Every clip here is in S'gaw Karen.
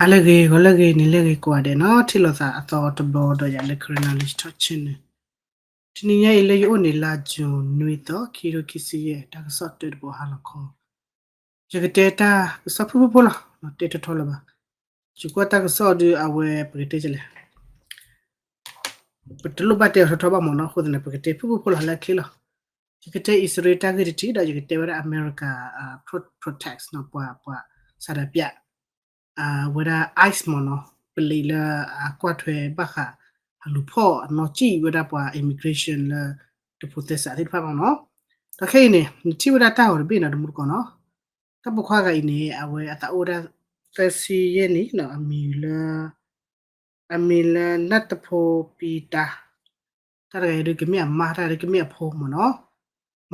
ဟါလၢအဂ့ၤ, ဂီၤလၢအဂ့ၤ, နံၤလၢအဂ့ၤ ကိးဂၤဒဲးနီၤ, ထံၣ်လိာ်သးအသီတဘျီဒီးယၤလၢ Karen Knowledge Talk Channel န့ၣ်, တနံၤညါအံၤလၢယအိၣ်န့ၣ် လါ June နွံသီ ခံကထိခံဆံယဲၢ် တၢ်ကစီၣ်တၢတဘီဟါလီၤခီ, ယကတဲတၢ်ကစီၣ်ဖုၣ်ဖုၣ်ဖိလီၤ, တဲထီထီလၢၤဘၣ်, ယကွၢ်တၢ်ကစီၣ်ဒုး အဝဲပကတဲလဲၣ် ပတလိၣ်ဘၣ်တဲအီၤထီထီဘၣ်မ့ၢ်နီၤ, အဃိသတးန့ၣ် ပကတဲဖုၣ်ဖုၣ်ဖိလီၤလၢအချ့လီၤ. ယကတဲအံၣ်စရ့လးတၢ်ဂ့ၢ်တထံၣ်ဒီး ယကတဲဝဲဒၣ်အမဲရကၤ protest နီၤ, ပှၤ ပှၤ ဆန္ဒပြ ဝဲဒၣ် ICE မ့ၢ်နီၤ, ပလံးလၢအကွၢ်ထွဲဘၣ်ဃး အလူၤဖီၣ်အနီၢ်ကံၣ်ဝဲဒၣ်ပှၤ immigration လၢ တဖိးသဲစးသ့ၣ်တဖၣ်မ့ၢ်နီၤ. ဒီးခဲအံၤန့ၣ် နထံၣ်ဝဲဒၣ်တၢ်ဂီၤတဘ့ၣ်နီၤ တမူတကိးနီၤ, တၢ်ပိာ်ခွါတဂၤအံၤန့ၣ် အဝဲအသးအိၣ်ဝဲဒၣ် သၢဆံယဲၢ်နံၣ်နီၤ, အမံၤလၢ အမံၤလၢ နၢ်တဖိပံတါ, တၢ်တဂၤအံၤဒုးကမ့ၢ်အမါ, တၢ်တဂၤဒုးကမ့ၢ်အဖိမ့ၢ်နီၤ.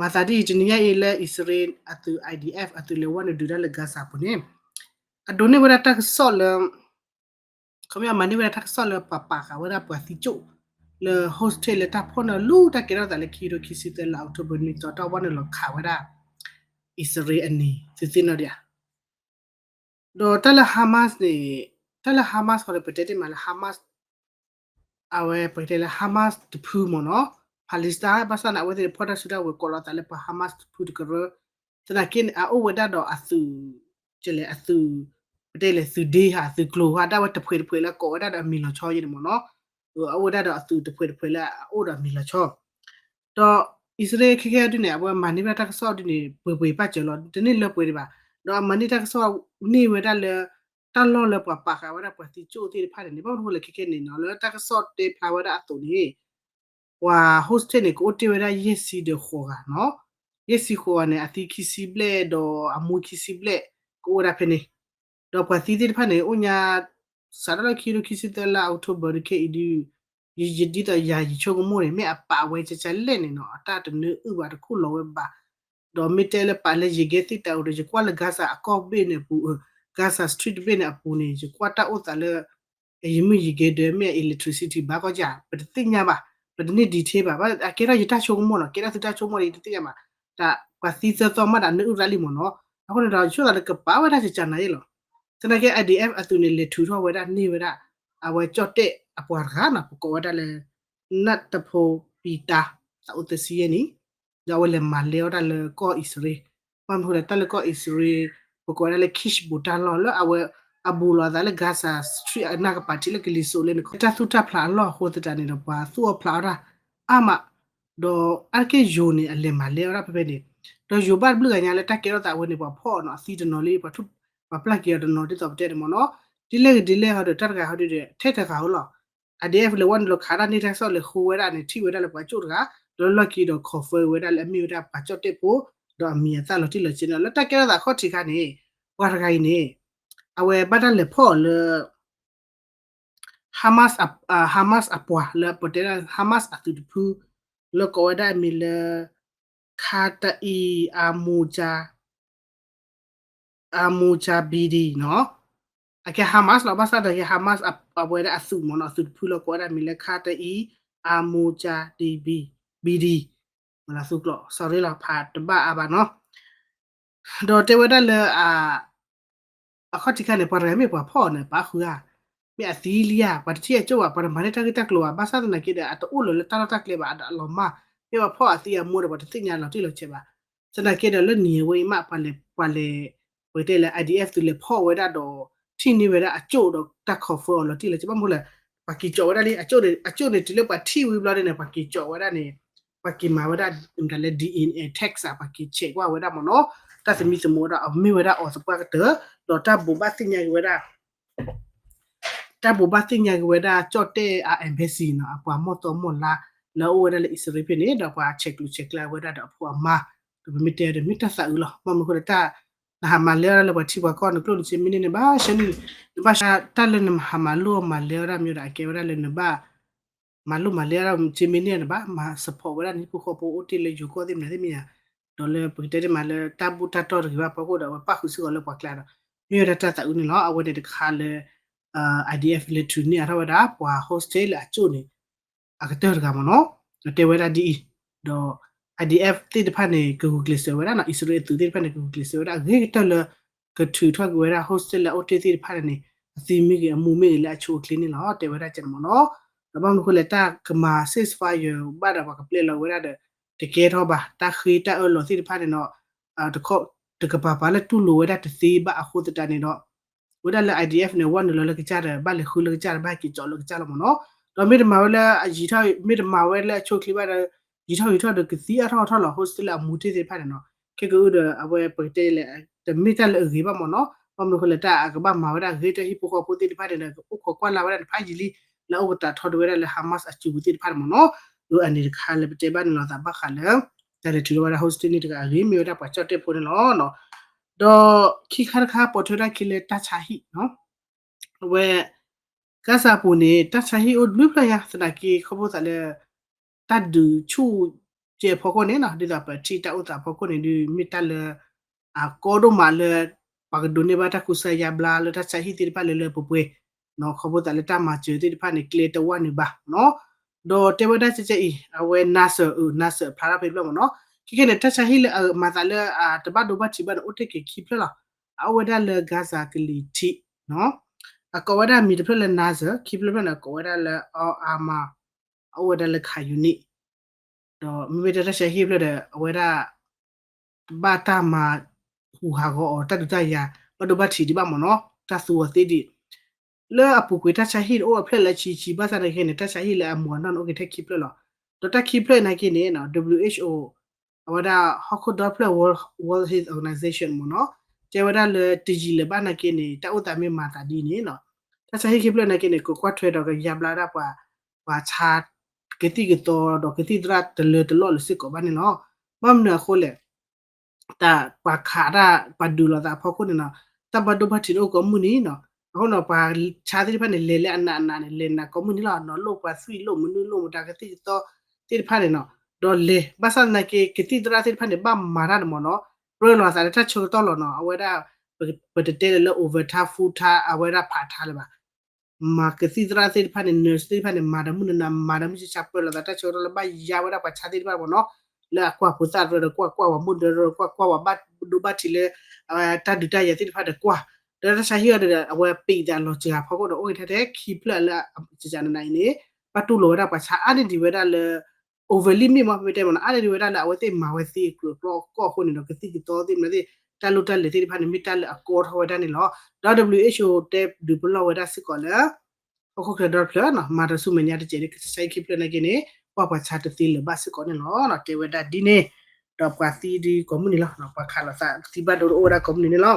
မၤသးဒ်အံၤ တနံၤညါအံၤလၢအံၣ်စရ့လးအသုး IDF အသုးလဲၤဝဲနုာ်ဒုးတၢ်လၢ Gaza ပူၤန့ၣ်, အဒိးန့ၢ်ဝဲဒၣ်တၢ်ကစီၣ်လၢ ခီမ့ၢ်အမၤန့ၢ်ဝဲဒၣ်တၢ်ကစီၣ်လၢပှၤပာ်ဃာ်ဝဲဒၣ်ပှၤသံကၠိၣ် လၢ hostel လၢတၢ်ဖီၣ်န့ၢ်လူၤတၢ်ကဲထီၣ်သးလၢ ခံကထိခံဆံသၢ လါအီးကထိဘၢၣ်နွံသီ တၢ်ဝဲနုာ်လီၤခးဝဲဒၣ် အံၣ်စရ့လးအနံၤ သုသ့ၣ်နီၣ်ဒံးဧါ. ဒီးတၢ်လၢ Hamas န့ၣ်, တၢ်လၢ Hamas ဃီဒီး ပတဲတ့ၢ်မးလၢ Hamas အဝဲပကတဲလၢ Hamas တဖုမ့ၢ်နီၤ, Palestine ဘၣ်ဆၣ်န့ၣ် အဝဲသ့ၣ်ဖီၣ်တၢ်စုတၢ်ဝဲၤကိးလီၤသးလၢပှၤ Hamas တဖုတကရၢ, သနာ်က့န့ၣ် အအိၣ်ဝဲဒၣ်ဒီးအသုး, ကလဲၣ်အသုး, ပတဲလဲၣ်သုးဒ့ဧါ သုးကျိၤဧါ ဒၣ်ဝဲတဖှဲးတဖှဲးလၢအကိးဝဲဒၣ်ဒီးအမံၤလီၤဆီယဲန့ၣ်မ့ၢ်နီၤ, အအိၣ်ဝဲဒၣ်ဒီးအသုးတဖှဲးတဖှဲးလၢအအိၣ်ဒီးအမံၤလီၤဆီ ဒီးအံၣ်စရ့လးခဲခဲဒုးန့ၣ် အဝဲမၤန့ၢ်ဝဲဒၣ်တၢ်ကစီၣ်ဒုးန့ၣ် ပှဲၤပှဲၤပာ်စၢၤလီၤ, တန့ၢ်လၢပှဲၤဒံးဘၣ်, ဒီးအမၤန့ၢ်တၢ်ကစီၣ်န့ၢ်ဝဲဒၣ်လၢ တၢ်လီၢ်လၢပှၤပာ်ဃာ်ဝဲဒၣ်ပှၤသံကၠိၣ်သ့ၣ်တဖၣ်န့ၣ်န့ၣ် ဘၣ်မနုၤဃိလဲၣ်ခဲခဲန့ၣ်နီၤ လၢတၢ်ကစီၣ်တဲဖျါဝဲဒၣ်အသိးန့ၣ် ပှၤ hostage န့ၣ် ကအိၣ်တ့ၢ်ဝဲဒၣ်ယဲၢ်ဆံဒီးဃိးဂၤနီၤ, ယဲၢ်ဆံဃိးဂၤန့ၣ် အသံခံဆံဘျဲၣ်ဒီးအမူခံဆံဘျဲၣ် ကအိၣ်ဝဲဒၣ်ဖဲန့ၣ်, ဒီးပှၤသံသ့ၣ်တဖၣ်န့ၣ် အိၣ်ညါ စးထီၣ်လၢခံကထိခံဆံသၢလါ October တခါအံၤဒုး ယ ယဒ်သိးယၤယဆိကမိၣ်န့ၣ် မ့ၢ်အပာ်ဝဲကကလဲၣ်န့ၣ်နီၤ အတၢ်တနၢအုၣ်ဘၣ်တခူၣ်လီၤဝဲဘၣ်, ဒီးမ့ၢ်တဲလၢပာ်လၢယဂဲၤသ့ၣ်တၢ်အိၣ်ဒီး ယကွၢ်လၢ Gaza အကီၢ်ဘ့ၣ်န့ၣ်အပူၤ, Gaza Street တဘ့ၣ်န့ၣ်အပူၤန့ၣ် ယကွၢ်တၢ်အိၣ်သးလၢ ယမုၢ်ယဂဲၤဒၢးမ့ၢ် electricity ဘၣ်ကီၢ်ယၤ ပတသ့ၣ်ညါဘၣ်, ပတန့ၢ် detail ဘၣ်, အကဲထီၣ်ယတၢ်ဆိကမိၣ်နီၤ, ကဲထီၣ်သုတၢ်ဆိကမိၣ်ဒီး ယတသ့ၣ်ညါဘၣ်, တၢ်ပှၤသံသၢသီမးဒီးနၢအုၣ်ရၣ်လံမ့ၢ်နီၤ, အဃိန့ၣ်ဒီး ယဆိသးလၢကပာ်ဝဲဒၣ်ကကနၤယဲလီၤ, သနာ်က့ IDF အသုးန့ၣ် လဲၤထုးထီၣ်ဝဲဒၣ်န့ၢ်ဝဲဒၣ် အဝဲကၠီၣ်တဲၣ်အပှၤတဂၤနီၤ ပကိးဝဲဒၣ်လၢ နၢ်တဖိပံတါ, သးအိၣ်သၢဆံယဲၢ်နံၣ်, ဒီးအဝဲလဲၤမၤလဲအီၣ်တၢ်လၢကီၢ်အံၣ်စရ့လး, ဘၣ်မနုၤဃိလဲၣ် တၢ်လၢကီၢ်အံၣ်စရ့လး ပကိးဝဲဒၣ်လၢ Kish ဘူးတၢ်လီၢ်လၢအဝဲ အဘူးလီၤအသးလၢ Gaza Strip အနၢ်ကပၤထံးလၢကလံၤစိးလဲန့ၣ် တၢ်သူၣ်တၢ်ဖျးအလီၢ်အဃိသတးန့ၣ်ဒီး ပှၤသူၣ်အီၣ်ဖျးအီၣ်တၢ်အါမး, ဒီးအါတက့ၢ်ယိၤန့ၣ် အလဲၤမၤလဲအီၣ်ဒၣ်ဖဲဖဲန့ၣ်, ဒီးယိၤဘၣ်တဘျုးဂၤညါလၢတၢ်ကဲထီၣ်သးဝဲန့ၣ် ပှၤဖီၣ်အီၤနီၤ အသံတနီၤလံ ပှၤပျၢ်က့ၤအီၤတနီၤ ဒ်သိးပတဲန့ၣ်မ့ၢ်နီၤ, ဒ်လဲၣ်ဂ့ၤဒ်လဲၣ်ဟီဒီး တၢ်တဂၤဟီဒီး ထဲတဂၤဧိၤလီၤ, IDF လဲၤဝဲနုာ်လီၤခးတၢ်န့ၢ်တၢ်ကစီၣ်လဲၤဃုဝဲဒၣ်န့ၣ် ထံၣ်ဝဲဒၣ်လၢပှၤကၠိၣ်တဂၤ, ဒီးလၢလီၢ်ခံဒီး confirm ဝဲဒၣ်လၢအမ့ၢ်ဝဲဒၣ်ပှၤကၠီၣ်တဲၣ်ဖိ, ဒီးအမံၤအသၣ်လီၤတံၢ်လီၤဆဲးန့ၣ် လၢတၢ်ကဲထီၣ်သးခီၣ်ထံးခါန့ၣ်, ပှၤတဂၤအံၤန့ၣ် အဝဲဘၣ်တၢ်လဲၤဖီၣ်အီၤလၢ Hamas အ, Hamas အပှၤလၢပတဲဒၣ် Hamas အသုးတဖု လၢကိးဝဲဒၣ်အမံၤလၢ Kataib Amouja, Amouja Bidi နီၤ, အကဲ Hamas လီၤ ဘၣ်ဆၣ်ဒီးကဲ Hamas အ, အဝဲဒၣ်အသုးမ့ၢ်နီၤ အသုးတဖုလၢကိးဝဲဒၣ်အမံၤလၢ Kataib Amouja Bidi, မ့ၢ်လၢသုးကျိာ် sorry လီၤ ဖးတဘၣ်အါဘၣ်နီၤ ဒီးတဲဝဲဒၣ်လၢ အခီၣ်ထံးခါန့ၣ် ပှၤတဂၤမ့ၢ်ပှၤဖီၣ်အီၤန့ၣ် ပာ်ဃုာ်ဧါ, မ့ၢ်အသံလံဧါ, ပှၤတထံၣ်အကၠိၣ်ဘၣ်, ပှၤတမၤန့ၢ်တၢ်ဂ့ၢ်တၢ်ကျိၤဘၣ်, ဘၣ်ဆၣ်သနာ်က့ဒီး အတအိၣ်လၢၤလၢတၢ်လီၢ်တၢ်ကျဲဘၣ်, အလီၤမၢ်, မ့ၢ်ပှၤဖီၣ်အသံအမိၢ်ဒီး ပှၤတသ့ၣ်ညါလီၤတံၢ်လီၤဆဲးဘၣ်. သနာ်က့ဒီးလၢနံၤအဝဲအံၤမး ပှၤလဲၤ, ပှၤလဲၤ, ပတဲလၢ IDF သုးလဲၤဖီၣ်ဝဲဒၣ်ဒီး ထံၣ်န့ၢ်ဝဲဒၣ်အကၠိၣ်ဒီးတၢ် confirm အီၤလီၤတံၢ်လီၤဆဲး ဘၣ်မနုၤလဲၣ်, ပှၤက့ၤကၠီးဝဲဒၣ်လံ, အကၠိၣ်န့ၣ်, အကၠိၣ်န့ၣ်တုၤလၢပှၤထံၣ်ဝံၤဘျီဒ်န့ၣ် ပှၤက့ၤကၠီးဝဲဒၣ်န့ၣ် ပှၤက့ၤမၤဝဲဒၣ် မတၤလဲၣ် DNA test ဧါ, ပှၤက့ၤ check ကွၢ်ဝဲဒၣ်မ့ၢ်နီၤ, တၢ်သမံသမိးဝဲဒၣ် အမ့ၢ်ဝဲဒၣ်အီၤသပှၢ်ကတၢၢ်, ဒီးတၢ်ဘိးဘၣ်သ့ၣ်ညါက့ၤဝဲဒၣ် တၢ်ဘိးဘၣ်သ့ၣ်ညါက့ၤဝဲဒၣ် ကၠီၣ်တဲၣ်အ embassy နီၤ, အပှၤမီၢ်သီမီၢ်လါ လၢအအိၣ်ဝဲဒၣ်လၢအံၣ်စရ့လးဖဲန့ၣ် ဒီးပှၤဆဲးကျိးဆဲးကျၢဝဲဒၣ်ဒီးအဖိအမါ, ဒီးပမ့ၢ်တဲဒီးမ့ၢ်တၢ်သးအုးလီၤ, ဘၣ်မနုၤအဃိဒီးတၢ် နဟးမၤလဲအီၣ်ဒၣ်လၢပှၤထံပှၤကီၢ် နကျိၣ်နစ့မ့ၢ်န့ၢ်န့ၣ် ဘၣ်ဆၢန့ၣ်, နဘၣ်ဆၢတၢ်လၢနဟးမၤလိမၤလဲအီၣ်ဒၣ်မ့ၢ်ဒီး အကဲဝဲဒၣ်လၢနဘၣ် မၤလိမၤလဲအီၣ်ဒၣ်စ့မ့ၢ်န့ၢ် နဘၣ်မၤ support ဝဲဒၣ်နဟံၣ်ဖိဃီဖိအိၣ်တ့ၢ်လၢယိၤကီၢ်သ့ၣ်မနုၤသ့ၣ်မ့ၢ်ဧါ, ဒီးလၢပကတဲတ့ၢ်မးလၢတၢ်ဘူၣ်တၢ်တီတဂ့ၤဘၣ်ဖီခိၣ်ဒီး အဝဲပၣ်ဃုာ်စ့ၢ်ကီးလၢပှၤကျါဒီး မ့ၢ်ဝဲဒၣ်တၢ်သးအုးန့ၣ်လီၤ. အဝဲန့ၣ်တခါလၢ IDF လဲၤထုးန့ၢ်အါထီၣ်ဝဲဒၣ် ပှၤ hostage လၢအကၠိၣ်န့ၣ် အကတၢၢ်တဂၤမ့ၢ်နီၤ, တဲဝဲဒၣ်ဒ်အံၤ, ဒီး IDF သ့ၣ်တဖၣ်န့ၣ် ကဂုာ်ကျဲးစၢးဝဲဒၣ်နီၤ, အံၣ်စရ့လးအသုးသ့ၣ်တဖၣ်န့ၣ် ကဂုာ်ကျဲးစၢးဝဲဒၣ်အဂ့ၤကတၢၢ်လၢ ကထုးထီၣ်က့ၤဝဲဒၣ် hostage လၢအအိၣ်တ့ၢ်သ့ၣ်တဖၣ်န့ၣ် အသံမ့ၢ်ဂ့ၤအမူမ့ၢ်ဂ့ၤလၢအဆိအချ့န့ၣ်လီၤ တဲဝဲဒၣ်ကဲန့ၣ်မ့ၢ်နီၤ. ဒီးဘၣ်မနုၤအဃိလဲၣ် တၢ်ကမၤ ceasefire ဘၣ်ဒီးပှၤကပျဲလီၤဝဲဒၣ်ဒီး တကဲထီၣ်ဘၣ် တၢ်ဃ့တၢ်အၢၣ်လီၤသ့ၣ်တဖၣ်န့ၣ်ဒီး တကပၤပၤလၢတူၢ်လိာ်ဝဲဒၣ်တသ့ဘၣ်အဃိသတးန့ၣ်ဒီး ဝဲဒၣ်လၢ I D F န့ၣ် ဝဲနုာ်လီၤလၢကစၢ်ဒီး ဘၣ်လဲၤဃုလၢကစၢ်ဒီး ဘၣ်က့ၤကၠီလၢကစၢ်လီၤမ့ၢ်နီၤ. ဒီးမ့ၢ်တမၤဝဲလၢအယံၤထီၣ် မ့ၢ်တမၤဝဲလၢအဆိအချ့ဘၣ်ဒီး ယံၤထီၣ်ယံၤထီၣ်ဒီးကသံအါထီၣ်အါထီၣ်လီၤ hostage လၢအမူထံသ့ၣ်တဖၣ်န့ၣ်နီၤ. ခဲကအုဒီး အဝဲပကတဲလဲၣ် တမ့ၢ်တၢ်လၢအဂ့ၤဘၣ်မ့ၢ်နီၤ. ဘၣ်မနုၤအဃိလဲၣ် တၢ်အကဘၣ်မၤဝဲဒၣ်ဂ့ၤတၢ်ဟံၣ်ဖိဃီဖိသ့ၣ်တဖၣ်န့ၣ်ဒီး ကအိၣ်ခိးကွၢ်လၢ်ဝဲဒၣ်တဖၣ်ယံာ်လံ လၢအအိၣ်ကတးထီဒုးဝဲဒၣ်လၢ Hamas အစုပူၤသ့ၣ်တဖၣ်န့ၣ်မ့ၢ်နီၤ. အန့ၣ်တခါလၢပတဲဘၣ်န့ၣ်လီၤသးဘၣ်ဃးလၢ တၢ်လဲၤထုးထီၣ်ဝဲဒၣ် hostage န့ၣ်တဂၤအဂ့ၤမ့ၢ်ဝဲဒၣ်ပှၤကၠီၣ်တဲၣ်ဖိန့ၣ်လီၤ. ဒီးခံခါတခါပိာ်ထွဲဒၣ်ခံလၢတၢ်ဆါဟံၣ်နီၤ. အဝဲ ကါစၢ်ပူၤန့ၣ် တၢ်ဆါဟံၣ်အိၣ်တဘျုးဖျၢၣ်ညါ သနာ်က့ခီဖျိသးလၢ တၢ်ဒုးဆူၣ်ကဲအဖီခိၣ်န့ၣ်နီၤ ဒ်သိးပထံၣ်တၢ်အိၣ်သးအဖီခိၣ်န့ၣ်ဒုး မ့ၢ်တၢ်လၢ အကီဒိၣ်မးလၢ ပှၤကဒိးန့ၢ်ဘၣ်တၢ်ကူစါယါဘျါလၢတၢ်ဆါဟံၣ်သ့ၣ်တဖၣ်လၢလၢပှဲၤပှဲၤ ခီဖျိသးလၢတၢ်မၤစၢၤသ့ၣ်တဖၣ်န့ၣ် ကျဲတဝၢ်နုာ်ဘၣ်နီၤ. ဒီးတဲဝဲဒၣ်ကဲကဲအံၤ အဝဲ Nasser အ Nasser အဖျါထီၣ်ဖဲတဖျၢၣ်မ့ၢ်နီၤ. ခဲခဲန့ၣ် တၢ်ဆါဟံၣ်လၢအမၤသးလၢအတဘၣ်ဒိဘၣ်ထံးဘၣ်န့ၣ် အိၣ်တ့ၢ်က့ၤခံဖျၢၣ်လီၤ. အအိၣ်ဝဲဒၣ်လၢ ကါစၢ်ကလံၤထံး အကိးဝဲဒၣ်မံၤတဖျၢၣ်လၢ Nasser ခံဖျၢၣ်ဖျၢၣ်န့ၣ် အကိးဝဲဒၣ်လၢ Al Ama အအိၣ်ဝဲဒၣ်လၢ Khan Younis ဒီးမ့မ့ၢ်တၢ်ဆါဟံၣ်ဖျၢၣ်ဒီး အဝဲဒၣ် ဘၣ်တၢ်မၤဟူးဟးဂီၤအီၤ တၢ်ဒုးတၢ်ယၤ ဘၣ်ဒိဘၣ်ထံးဒံးဘၣ်မ့ၢ်နီၤ တၢ်သူအီၤသ့ဒံး လၢအပူၤကွံာ်တၢ်ဆါဟံၣ်အိၣ်အဖျၢၣ်လၢဆံဆံ ဘၣ်ဆၣ်သနာ်က့န့ၣ် တၢ်ဆါဟံၣ်လၢအမူးအနီၢ်န့ၣ် အိၣ်က့ၤထဲခံဖျၢၣ်လီၤ. ဒီးတၢ်ခံဖျၢၣ်နာ်က့န့ၣ် W H O အဝဲဒၣ်ဟီၣ်ခိၣ်ဒီဖျၢၣ် World Health Organization မ့ၢ်နီၤ တဲဝဲဒၣ်လၢတယံာ်လၢၤဘၣ်နာ်က့န့ၣ် တၢ်အိၣ်သးမ့ၢ်မၤသးဒ်န့ၣ်နီၤ တၢ်ဆါဟံၣ်ခံဖျၢၣ်နာ်က့န့ၣ် ကကွၢ်ထွဲဒီးကယါဘျါဒၣ်ပှၤ ပှၤဆါ ကသံၣ်ကသီဒီးကသံၣ်သရၣ်တလၢတလီၢ်လၢၤစ့ၢ်ကီးဘၣ်န့ၣ်လီၤ. ဘၣ်မနုၤအဃိလဲၣ် တၢ်ပှၤခးတၢ်ပှၤဒုးလိာ်သးအဖီခိၣ်န့ၣ်နီၤ တၢ်ဘၣ်ဒိဘၣ်ထံးတအိၣ်ကိးမုၢ်နံၤနီၤ အဃိနီၤ ပှၤဆါသ့ၣ်တဖၣ်န့ၣ် လဲၤလၢအနးအနးန့ၣ် လဲၤနးကိးမုၢ်နံၤလီၤ နီၤလိၣ်ပှၤသွံၣ်လိၣ်မနုၤလိၣ်မတၤကသံၣ်ကသီသ့ၣ်တဖၣ်န့ၣ်နီၤ ဒီးလဲၤ ဘၣ်ဆၣ်သနာ်က့ ကသံၣ်သရၣ်သ့ၣ်တဖၣ်န့ၣ် ဘၣ်မၤတၢ်န့ၣ်မ့ၢ်နီၤ ပြၢလိာ်သးလၢတၢ်ဆၢကတီၢ်လီၤနီၤ အဝဲဒၣ် ပတတဲလၢ over time full time အဝဲဒၣ် part time လၢၤဘၣ် မၤကသံၣ်သရၣ်သ့ၣ်တဖၣ်န့ၣ် nurse သ့ၣ်တဖၣ်န့ၣ် မၤဒီးမုၢ်နၤနၤ မၤဒီးမုၢ်ဆါဆါ ပြၢလိာ်သးတၢ်ဆၢကတီၢ်လၢဘၣ်ယါဝဲဒၣ်ပှၤဆါသ့ၣ်တဖၣ်မ့ၢ်နီၤ လၢအကွၢ်ဖိသၣ်တရၢဒီးကွၢ် ကွၢ်ပှၤမုၢ်ဒၢဒီးကွၢ် ကွၢ်ပှၤဘၣ်ဒိဘၣ်ထံးလၢ တၢ်ဒုးတၢ်ယၤသ့ၣ်တဖၣ်ဒီးကွၢ် ဒီးတၢ်ဆါဟံၣ်အီၤဒီး အဝဲပံးသးလီၤစှၤဖီခိၣ်ဒီး အိၣ်က့ၤထဲထဲခံဖျၢၣ်လၢ ကကနနၤအံၤန့ၣ် ဘၣ်တူၢ်လိာ်ဝဲဒၣ်ပှၤဆါအါန့ၢ်ဒံးဝဲဒၣ်လၢ over limit မ့ၢ် ပမ့ၢ်တဲမ့ၢ်နီၤ အါန့ၢ်ဒံးဝဲဒၣ်လၢအဝဲသ့ၣ်မၤဝဲသ့အကြၢးအကျီအကီၢ်အဃိန့ၣ်ဒီး ကသံၣ်ကသီသ့ၣ်မနုၤသ့ၣ် တၢ်လိၣ်တၢ်လဲၤသ့ၣ်တဖၣ်န့ၣ် မ့ၢ်တၢ်လၢအကီထီၣ်ဝဲဒၣ်န့ၣ်လီၤ. ဒီး W H O တဲဒုးပလီၢ်ဝဲဒၣ်စ့ၢ်ကီးလၢ ဟီၣ်ခိၣ်ချၢဒီဖျၢၣ်နီၤ မၤတၢ်ဆူမဲာ်ညါတစဲး ကဆါဟံၣ်ခံဖျၢၣ်နာ်က့န့ၣ် ကွၢ်ပှၤဆါတသ့လၢၤဘၣ်စ့ၢ်ကီးန့ၣ်လီၤ. တဲဝဲဒၣ်ဒ်န့ၣ် ဒီးပှၤသံဒ်ကိးမုၢ်နံၤလီၤ ပှၤခးလိာ်သးသံဘၣ်ဒိတအိၣ်ဝဲဒၣ်ကိးမုၢ်နံၤန့ၣ်လီၤ.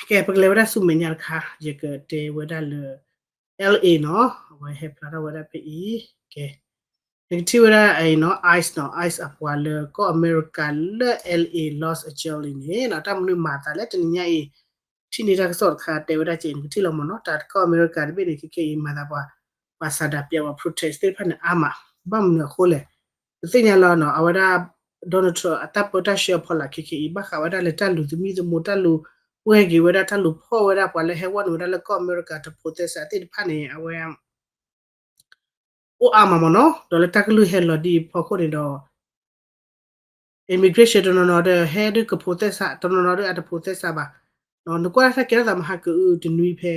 ကဲ ပကလဲၤဝဲဒၣ်ဆူမဲာ်ညါတခါ ယကတဲဝဲဒၣ်လၢ L A နီၤ အဝဲဟဲဖျါထီၣ်ဝဲဒၣ်ဖဲအံၤ ကဲ နကထံၣ်ဝဲဒၣ်အံၤနီၤ ICE နီၤ ICE အပှၤလၢကီၢ်အမဲရကၤလၢ L A Los Angeles န့ၣ်နီၤ တၢ်မနုၤမၤသးလဲၣ် တနံၤညါအံၤ ထံၣ်န့ၢ်တၢ်ကစီၣ်တခါ တဲဝဲဒၣ်ကဲ နကထံၣ်လီၤမ့ၢ်နီၤ တၢ်ကီၢ်အမဲရကၤတဘ့ၣ်န့ၣ် ခဲခဲအံၤမၤသးပှၤ ပှၤဆန္ဒပြ ပှၤ protest သ့ၣ်တဖၣ်န့ၣ်အါမး ဘၣ်မနုၤအဃိလဲၣ် ပသ့ၣ်ညါလီၤနီၤ အဝဲဒၣ် Donald Trump အတၢ်ပၢတၢ်ဆှၢအဖီလာ် ခဲခဲအံၤ ဘၣ်ဃးဝဲဒၣ်လၢတၢ်လူၤသမံသမိး တၢ်လူၤပှဲၤက့ၤဝဲဒၣ် တၢ်လူၤဖီၣ်ဝဲဒၣ်ပှၤလၢဟဲဝဲနုာ်ဝဲဒၣ်လၢကီၢ်အမဲရကၤတ protest သ့ၣ်တဖၣ်န့ၣ် အဝဲ အိၣ်အါမးမ့ၢ်နီၤ ဒီးလၢတၢ်ကလုၢ်ဟဲလီၤဒ်အံၤဖီခိၣ်န့ၣ်ဒီး immigration တနီၤနီၤဒီး ဟဲဒုးက protest တနီၤနီၤဒီး အတ protest ဘၣ် နကွၢ်တၢ်ကဲထီၣ်သးမဟါကအုတနွံဖဲ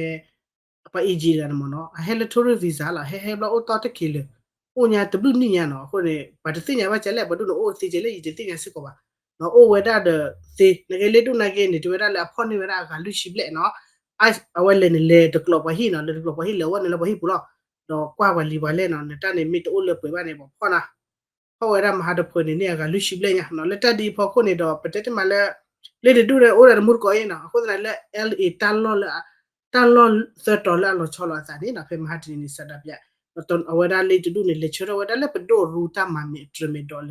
ပှၤ Egypt တဂၤန့ၣ်မ့ၢ်နီၤ အဟဲလၢ tourist visa လီၤ ဟဲဟဲဘျီအိၣ်တီတက့ၤလၢာ် အိၣ်ညါတဘျုးနံၣ်ညါနီၤ အဃိန့ၣ် ပှၤတသ့ၣ်ညါဘၣ်ကလဲၣ် ပှၤဒိၣ်န့ၣ်အိၣ်သ့ကလဲၣ် ယတသ့ၣ်ညါစ့ၢ်ကီးဘၣ် ဒီးအိၣ်ဝဲဒၣ်ဒီးသ့ နကဲလၢဒိၣ်နာ်က့န့ၣ် တဝဲဒၣ်လၢအဖီၣ်န့ၢ်ဝဲဒၣ်အဂၤလွံၢ်ဆံဘျဲၣ်နီၤ ICE အဝဲလဲၤန့ၣ်လဲၤတကျိးပှၤဟံၣ်နီၤ လဲၤတကျိးပှၤဟံၣ်လဲၤဝဲန့ၣ်လၢပှၤဟံၣ်ပူၤလီၤ ဒီးကွၢ်ပှၤလံၤပှၤလဲၣ်နီၤ နတၢ်န့ၣ်မ့ၢ်တအိၣ်လၢပှဲၤဘၣ်န့ၣ် ပှၤဖီၣ်နၤ ဖီၣ်ဝဲဒၣ်မဟါတဖုန့ၣ်န့ၢ်အဂၤလွံၢ်ဆံဘျဲၣ်ညါ လၢတၢ်ဒ်အံၤဖီခိၣ်န့ၣ်ဒီး ပတဲတမံၤလၢ လၢတဒူၣ်ဒီးအိၣ်ဒီးတမူတကိးအံၤနီၤ အဃိသတးလၢ L A တၢ်လီၢ်လၢ တၢ်လီၢ်သၢတီၤလၢအလီၤဆီလိာ်အသးန့ၣ်နီၤ ဖဲမဟါတနံၤန့ၣ် ဆန္ဒပြ အဝဲဒၣ်လၢတဒူၣ်န့ၣ် လဲၤဆၢထၢၣ်ဝဲဒၣ်လၢပဒိၣ်ရူတၢ်မၤမဲာ်တြဲၤမဲာ်ဒီးလၢ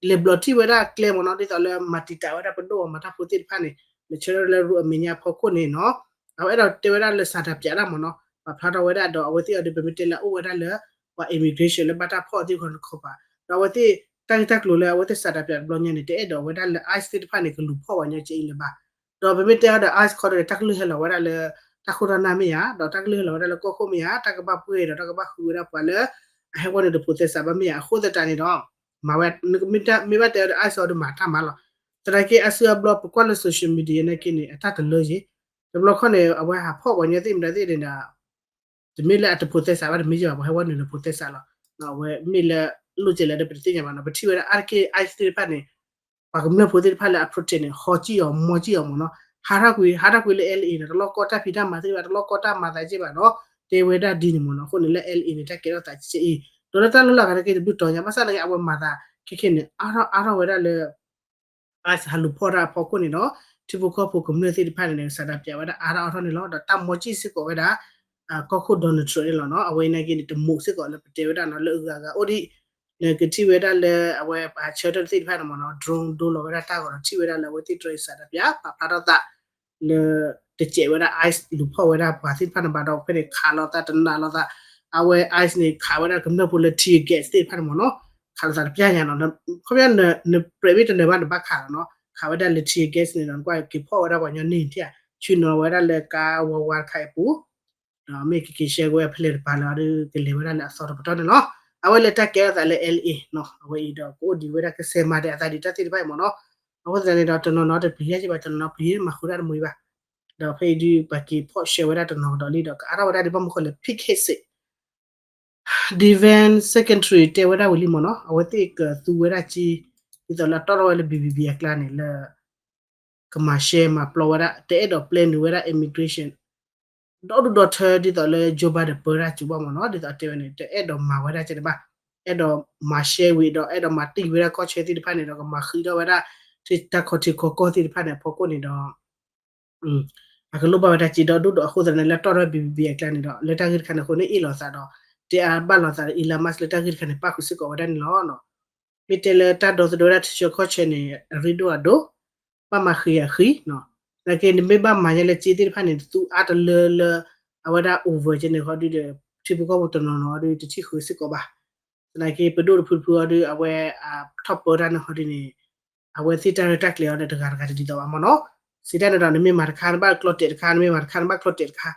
လဲၤဘျီၣ်ထံၣ်ဝဲဒၣ်ကျဲမ့ၢ်နီၤ ဒ်သိးလၢမၤတံာ်တာ်ဝဲဒၣ်ပဒိၣ်အမၤတၢ်ဖိသ့ၣ်တဖၣ်န့ၣ် လဲၤဆၢထၢၣ်လၢရူအမဲာ်ညါဖီခိၣ်န့ၣ်နီၤ အဝဲအဲၣ်ဒိးတဲဝဲဒၣ်လၢ ဆန္ဒပြ တၢ်မ့ၢ်နီၤ ပာ်ဖျါထီၣ်ဝဲဒၣ်ဒီးအဝဲသ့ၣ်အီၤဒီး ပမ့ၢ်တဲလၢအအိၣ်ဝဲဒၣ်လၢ ပှၤ immigration လၢဘၣ်တၢ်ဖီၣ်သ့ၣ်တဖၣ်တခီပၤ ဒီးအဝဲသ့ၣ် တၢ်ဂ့ၢ်တၢ်ကျိၤလၢအဝဲသ့ၣ် ဆန္ဒပြ တဘျီညါန့ၣ် တအဲၣ်ဒိးဝဲဒၣ်လၢ ICE သ့ၣ်တဖၣ်န့ၣ် ကလူၤဖီၣ်ဝဲညီကဲအံၤလၢၤဘၣ် ဒီးပမ့ၢ်တဲအီၤဒီး ICE ခီဒီး တၢ်ကလုၢ်ဟဲလီၤဝဲဒၣ်လၢ တၢ်ခိၣ်တၢ်နၢ်မ့ၢ်ဧါ ဒီးတၢ်ကလုၢ်ဟဲလီၤဝဲဒၣ်လၢကီၢ်ခိၣ်မ့ၢ်ဧါ တၢ်ကဘၣ်ပှ့ၤဒီးတၢ်ကဘၣ်ဃုဝဲဒၣ်ပှၤလၢ အဟဲဝဲန့ၣ်ဒီး protest ဘၣ်မ့ၢ်ဧါ အဃိသတးန့ၣ်ဒီး မၤဝဲ မ့ၢ်ဘၣ်တဲအီၤဒီး ICE အီၤဒီးမၤတၢ်မၤလီၤ သနာ်က့အစုအဘျီပကွၢ်လၢ social media နာ်က့န့ၣ် အတၢ်တလၢယ့ၣ် တဘျီခီန့ၣ် အဝဲဟးဖီၣ်ပှၤကညီသ့ၣ်မတၤသ့ၣ်န့ၣ်ဒီး တမ့ၢ်လၢအတ process ဘၣ် တမ့ၢ်ယဘၣ် ပှၤဟဲဝဲနုာ်လၢ process လီၤ. အဝဲမ့ၢ်လၢလိၣ်ကဲလဲၣ်ဒီး ပတသ့ၣ်ညါဘၣ်နီၤ. ပထံၣ်ဝဲဒၣ်အါတက့ၢ် ICE သ့ၣ်တဖၣ်န့ၣ် ပှၤကမျၢၢ်ဖိသ့ၣ်တဖၣ်လၢအ protest န့ၣ် ဟီကံၣ်အီၤမီကံၣ်အီၤမ့ၢ်နီၤ. ဟးထီၣ်ကွံာ် ဟးထီၣ်ကွံာ်လၢ LA နီၤ တလီၢ်ကီတၢ်ဖံးတၢ်မၤသ့ၣ်တဖၣ် တလီၢ်ကီတၢ်မၤသးက့ဘၣ်နီၤ တဲဝဲဒၣ်ဒ်န့ၣ်မ့ၢ်နီၤ. အဃိန့ၣ်လၢ LA န့ၣ် တၢ်ကဲထီၣ်သးကဲအံၤ ဒီးလၢတၢ်လီၢ်လၢ်ဂၤတက့ၢ် တဘျုးတီၤညါ ဘၣ်ဆၣ်သနာ်က့ အဝဲမၤသးခဲခဲန့ၣ် အါထီၣ်အါထီၣ်ဝဲဒၣ်လၢ ICE ဟးလူၤဖီၣ်တၢ်အဖီခိၣ်န့ၣ်ဒီး ထံဖိကီၢ်ဖိကမျၢၢ်သ့ၣ်တဖၣ်န့ၣ် စးဒၣ်ပျးဝဲဒၣ်အါထီၣ်အါထီၣ်န့ၣ်လီၤ. ဒီးတၢ်မီကံၣ်စ့ၢ်ကီးဝဲဒၣ် ကီၢ်ခိၣ် Donald Trump န့ၣ်လီၤနီၤ. အဝဲအံၤနာ်က့န့ၣ် တမုာ်စ့ၢ်ကီးလၢပတဲဝဲဒၣ်နီၤ လၢအဂၤအဂၤအိၣ်ဒံး နကထံၣ်ဝဲဒၣ်လၢအဝဲပှၤဆၢထၢၣ်သ့ၣ်တဖၣ် drone ဒိလီၤဝဲဒၣ်တၢ်ဂီၤဒီး ထံၣ်ဝဲဒၣ်လၢအဝဲသ့ၣ်တြီအံၤစးဒၣ်ပျး ပာ်ဖျါထီၣ်သး လၢတစဲးဝဲဒၣ် ICE လူၤဖီၣ်ဝဲဒၣ်ပှၤသ့ၣ်တဖၣ်န့ၣ်ဘၣ်ဒီး ဖဲန့ၣ်ခးလိာ်သးတနာ်လိာ်သး အဝဲ ICE န့ၣ် ခးဝဲဒၣ်ကမျၢၢ်ဖိလၢ tear gas သ့ၣ်တဖၣ်န့ၣ်မ့ၢ်နီၤ ခးလိာ်သးတပျၢ်ညါနီၤ. ခီပညီ နပြဲးမ့ၢ်တနၢၤဘၣ်နဘၣ်ခးလီၤနီၤ ခးဝဲဒၣ်လၢ tear gas န့ၣ်ဒီး နကွၢ်က့ၤဖီၣ်ဝဲဒၣ်ပှၤကညီန့ၢ်ထံၣ် ဆ့ၣ်နီၤဝဲဒၣ်လၢကါဝါဝါတခါအံၤအပူၤ ဒီးမ့ၢ်ကက့ၤဆှၢကွံာ်အဖျဲၣ်တပၤလၢအီၤဒီး ကလဲၤဝဲဒၣ်လၢအသီတပတီၢ်န့ၣ်လီၤ. အဝဲလၢတၢ်ကဲထီၣ်သးလၢ LA နီၤ အဝဲအံၤဒီးကအိၣ်ဒံးဝဲဒၣ်ကစဲးမၤဒဲးအသးဒံးတၢ်သ့ၣ်တဖၣ်အံၤမ့ၢ်နီၤ. အဃိသတးန့ၣ်ဒီး တနီၤနီၤတပျံၤယါက့ဘၣ် တနီၤနီၤပျံၤမၤဃုာ်တၢ်တမှံၤဘၣ်. ဒီးဖဲအံၤဒုးပှၤက့ၤဖီၣ်ဆှၢဝဲဒၣ်တနီၤကဒီးလံဒီး ကအါထီၣ်ဝဲဒၣ်ဒ်ဘၣ်မနုၤဃိလဲၣ် Pete Hegseth Defense Secretary တဲဝဲဒၣ်ဝံၤလံမ့ၢ်နီၤ အဝဲသ့ၣ်ကသူဝဲဒၣ်က့ ဒ်သိးလၢအတီၣ်ထီၣ်ဝဲလၢ ဘံဘံဘံ အကျါန့ၣ်လၢ ကမၤရှဲမၤပျီဝဲဒၣ် တအဲၣ်ဒိးပျဲနုာ်ဝဲဒၣ် immigration ဒီဒူၣ်ဒီထၢဒ်သိးလၢ Joe Biden ပၢတၢ်စူၤဘၣ်မ့ၢ်နီၤ ဒ်သိးတဲဝဲန့ၣ် တအဲၣ်ဒိးမၤဝဲဒၣ်ကဲန့ၣ်ဘၣ် အဲၣ်ဒိးမၤရှဲဝံၤဒီး အဲၣ်ဒိးမၤတံၢ်ဝဲဒၣ်ကီၢ်ဆၢသ့ၣ်တဖၣ်န့ၣ်ဒီး ကမၤဃံးထီၣ်ဝဲဒၣ် တၢ်ခီၣ်ထံးခီၣ်ကီၢ်သ့ၣ်တဖၣ်န့ၣ် အဖီခိၣ်န့ၣ်ဒီး အကလိၣ်ဘၣ်ဝဲဒၣ်က့ဒီဒူၣ်ဒီးအဃိသတးန့ၣ် လၢတီၣ်ထီၣ် ဘံဘံဘံ အကျါန့ၣ်ဒီး လၢတၢ်ဂ့ၢ်တခါန့ၣ်အဃိန့ၣ် အ့ၣ်လိာ်သးဒီး တဲအါဘၣ်လိာ်သးဒီး Elon Musk လၢတၢ်ဂ့ၢ်တခါန့ၣ် ပၣ်ဃုာ်စ့ၢ်ကီးဝဲဒၣ်န့ၣ်လီၤ. မ့ၢ်တဲလၢတၢ်ဒီသဒၢဝဲဒၣ်ထံဆၢကီၢ်ဆၢန့ၣ် အရ့ဒိၣ်အဒိၣ် ဘၣ်မၤဃံးအဃံး သနာ်က့ နမ့ၢ်ဘၣ်မၤညါလၢက့သ့ၣ်တဖၣ်န့ၣ် သူအါတလၢလၢ အဝဲဒၣ် over ကဲန့ၣ်ဟီဒုဒီး ထံဖိကီၢ်ဖိတနီၤနီၤဟီဒု တထံၣ်ဃုာ်စ့ၢ်ကီးဘၣ်. သနာ်က့ ပဒိၣ်တဖုတဖုဟီဒု အဝဲထီၣ်ပၢတၢ်န့ၣ်ဟီဒုန့ၣ် အဝဲသ့ၣ်တၢ်ရဲၣ်တၢ်ကျဲၤအီၤဒီး တဂၤတဂၤတဒ်သိးဘၣ်မ့ၢ်နီၤ. စံးတၢ်န့ၣ်ဒီး နမ့ၢ်မၤတခါ နဘၣ်ကျီတဲာ်တခါ နမ့ၢ်မၤတခါ နဘၣ်ကျီတဲာ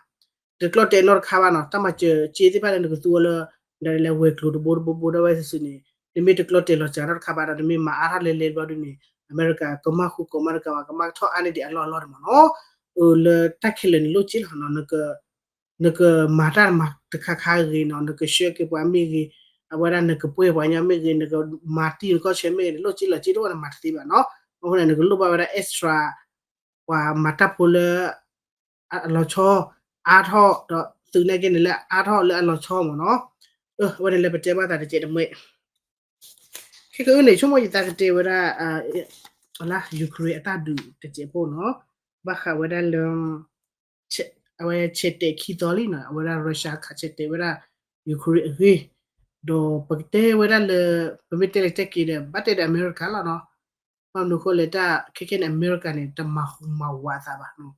်တခါ တကျီတဲာ်နီတခါဘၣ်နီၤ. တၢ်မၤစၢၤက့သ့ၣ်တဖၣ်လၢနကသူအီၤလၢ ဒီးလဲၤဝဲၤကျိၤတဘိတဘိဘိဒီးဝဲစုာ်စုာ်န့ၣ် နမ့ၢ်တကျီတဲာ်လီၤစှၤနီတခါဘၣ်ဒီး နမ့ၢ်မၤအါထီၣ်လဲၤလဲၤဘျီဒုန့ၣ် အမဲရကၤကမၣ်ဃူကိးမးတကးဘၣ် ကမၣ်ထီၣ်အါန့ၢ်ဒံးအလီၢ်အလီၢ်န့ၣ်မ့ၢ်နီၤ. လၢတၢ်ခဲလၢာ်န့ၣ်လိၣ်က့လီၤနီၤ နကမၤတၢ်မၤတခါခါဂ့ၤနီၤ နကဆှၢက့ၤပှၤမ့ၢ်ဂ့ၤ အဝဲဒၣ်နကပှဲၤပှၤညီမ့ၢ်ဂ့ၤ နကမၤတံၢ်နကီၢ်ဆၢမ့ၢ်ဂ့ၤန့ၣ် လိၣ်က့လီၤက့တအိၣ်နမၤတသ့ဘၣ်နီၤ. အဃိန့ၣ် နကလိၣ်ဘၣ်ဝဲဒၣ် extra ပှၤမၤတၢ်ဖိလၢ အလီၤဆီ အါထီၣ်ဒီးသုးနာ်က့န့ၣ်လၢအါထီၣ်လၢအလီၤဆီမ့ၢ်နီၤ. အဝဲန့ၣ်လၢပတဲဘၣ်သးတကဲးတမှဲ ခဲကနံၣ်အံၤန့ၣ် ဆိကမိၣ်ယသးကတဲဝဲဒၣ် Ukraine အတၢ်ဒုးတစဲးဖိနီၤ ဘၣ်ဃးဝဲဒၣ်လၢ အဝဲဆဲးတဲာ်ခံသီလံနီၤ အဝဲဒၣ် Russia ခးဆဲးတဲာ်ဝဲဒၣ် Ukraine အဂ့ၢ် ဒီးပကတဲဝဲဒၣ်လၢ ပမ့ၢ်တဲလၢတဲက့ၤဒီး ဘၣ်တဲဒီးအမဲရကၤလီၤနီၤ. ဘၣ်မနုၤအဃိလဲၣ် တၢ်ခဲခဲန့ၣ် အမဲရကၤန့ၣ် တမၤဟူးမၤဝးအသးဘၣ်နီၤ.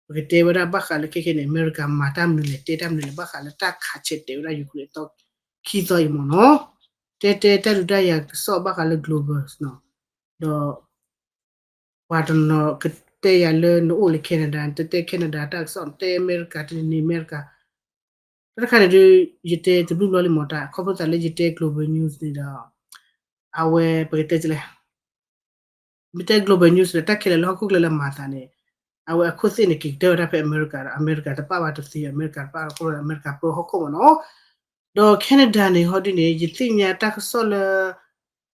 ပကတဲဝဲဒၣ်ဘၣ်ဃးလၢခဲခဲန့ၣ် အမဲရကၤမၤတၢ်မနုၤလဲၣ် တဲတၢ်မနုၤလဲၣ် ဘၣ်ဃးလၢတၢ်ခးဆဲးတဲာ်ဝဲဒၣ် Ukraine အသီ ခံသီအံၤမ့ၢ်နီၤ. တဲတဲတၢ်ဒုးတၢ်ယၤကစီၣ်ဘၣ်ဃးလၢ global နီၤ ဒီး ပှၤတနီၤကတဲယၤလၢနအိၣ်လၢ Canada တတဲ Canada တၢ်ကစီၣ် နတဲအမဲရကၤ တနံၤအမဲရကၤ တၢ်တခါန့ၣ်ဒုး ယတဲတဘျုးဘျီလံမ့ၢ်တၢ် ခီဖျိသးလၢယတဲ global news န့ၣ်ဒီး အဝဲပကတဲလဲၣ် မ့ၢ်တဲ global news န့ၣ် တၢ်ခဲလၢာ်လၢဟီၣ်ခိၣ်ချၢလၢမၤသးန့ၣ် အဝဲအခိၣ်သ့ၣ်န့ၣ် က့ၤကတၢၢ်ဝဲဒၣ်ဖဲအမဲရကၤဒီး အမဲရကၤတပာ်ဘၣ်တသ့ အမဲရကၤတပာ်ဘၣ်အဃိ အမဲရကၤပၢဟီၣ်ခိၣ်မ့ၢ်နီၤ. ဒီး Canada န့ၣ် ဟီဒ်န့ၣ် ယသ့ၣ်ညါတၢ်ကစီၣ်လၢ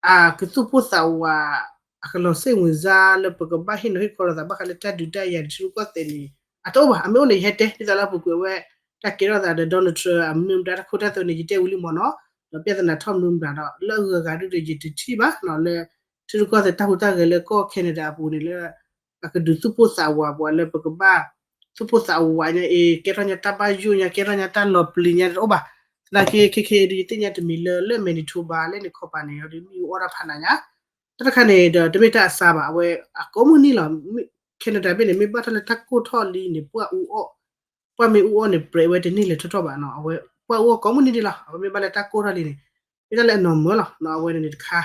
အကသူၣ်ပိၢ်သးဝး အကလီၤစိတ်ဝင်စားလၢပကဘၣ်ဟ့ၣ်နီၤဟ့ၣ်ခီလိာ်သး ဘၣ်ဃးလၢတၢ်ဒုးတၢ်ယၤ ထံရူၢ်ကီၢ်သဲးန့ၣ် အတအိၣ်ဘၣ်. အမ့ၢ်အိၣ်န့ၣ် ယဟဲတဲ ဒ်သိးလၢအပူၤကွံာ်အဝဲ တၢ်ကဲထီၣ်သးဒီး Donald Trump အမနုၤမတၤတၢ်ခိၣ်တၢ်သွဲန့ၣ် ယတဲဝံၤလံမ့ၢ်နီၤ. ဒီး ပြဿနာ ထီၣ်မနုၤမတၤဒီး လၢအဂုၤအဂၤဒုဒီး ယတထံၣ်ဘၣ်နီၤ လၢ ထံရူၢ်ကီၢ်သဲးတၢ်ဟူးတၢ်ဂဲၤလၢကီၢ် Canada အပူၤန့ၣ်လၢ အကဒုးသူၣ်ပိၢ်သးဝးပှၤလၢပကဘၣ် သူၣ်ပိၢ်သးဝးညါအံၤ ကဲထီၣ်ညါတၢ်ဘၣ်ယိၣ်ညါ ကဲထီၣ်ညါတၢ်လီၤပျံၤညါတအိၣ်ဘၣ်. သနာ်က့ ခဲခဲအံၤဒုး ယသ့ၣ်ညါတမံၤလၢ လၢ Manitoba လၢန့ၣ်ခီပၤန့ၣ် အီၤဒုး မ့ၣ်အူအီၣ်တၢ်ဖးနးညါ တၢ်တခါန့ၣ်ဒီး တမ့ၢ်တၢ်အစှၤဘၣ် အဝဲ အကိးမုၢ်နံၤလီၤ. Canada ဘ့ၣ်န့ၣ် မ့ၢ်ဘၣ်ထီၣ်လၢတၢ်ကိၢ်ထီၣ်လံန့ၣ် ပှၢ်အူအီၣ် ပှၢ်မ့ၣ်အူအီၣ်န့ၣ် ပြဲးဝဲတန့ၢ်လၢၤထီၣ်ထီၣ်ဘၣ်နီၤ. အဝဲပှၢ်အူအီၣ်ကိးမုၢ်နံၤဒံးလီၤ. အဝဲမ့ၢ်ဘၣ်လၢတၢ်ကိၢ်ထီၣ်လံန့ၣ် မ့ၢ်တၢ်လၢအနီၢ်မၢလီၤနီၤ. အဝဲန့ၣ်န့ၣ်တခါ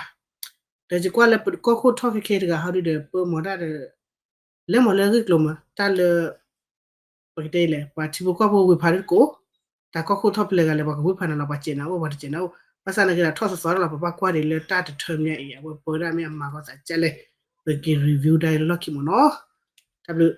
ဒီးယကွၢ်လၢပကီၢ်ခိၣ်ထီၣ်ခဲခဲတဂၤဟီဒုဒီး ပၢမၤတၢ်ဒီး လဲၤမၤလၢအဂ့ၢ်ကျိၤမး တၢ်လၢ ပကတဲလဲၣ် ပှၤထံဖိကီၢ်ဖိဝ့ၢ်ဖးဒိၣ်တကိး တၢ်ကီၢ်ခိၣ်ထီၣ်ပျဲဂၤလဲၣ် ပှၤကဝ့ၢ်ဖးနၤလီၤ ပှၤစဲးနၤအိၣ် ပှၤတစဲးနၤအိၣ် ဘၣ်ဆၣ်သနာ်က့ဒီး ထီၣ်သီသီလီၤ ပဘၣ်ကွၢ်ဒံးလၢတၢ်တထၢမ့ၢ်အံၤ အဝဲပၢဒၣ်မ့ၢ်အမၤဂီၢ်သးကလဲၣ် ပက့ၤ review ဒၣ်လၢလီၢ်ခံမ့ၢ်နီၤ. တၢ်ဘျုး